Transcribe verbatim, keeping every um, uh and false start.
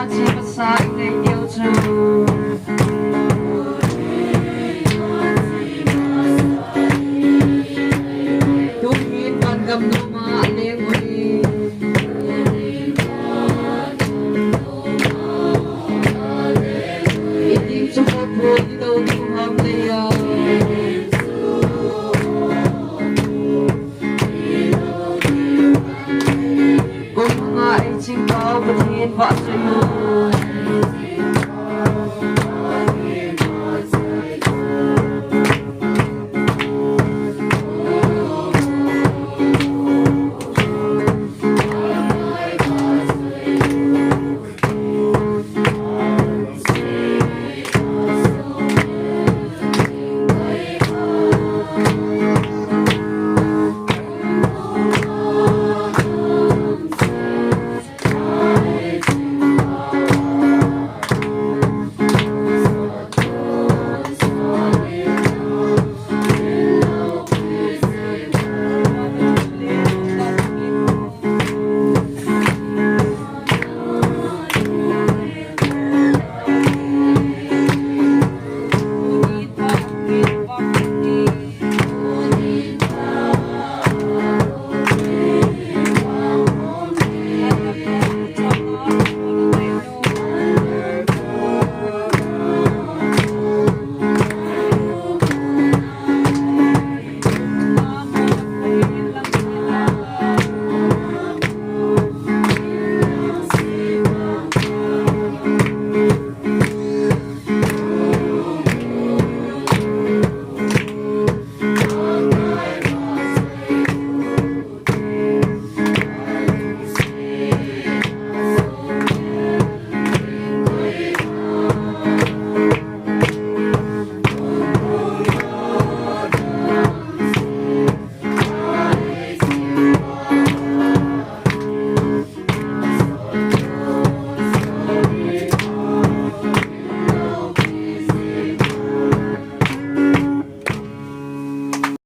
Chi masa i nei diu chu. Tuhin vangam noma a leng u hi. I ding chu kho phu i do ding ham lei a. Kum nga ei ching kau Pathen vahchoi u.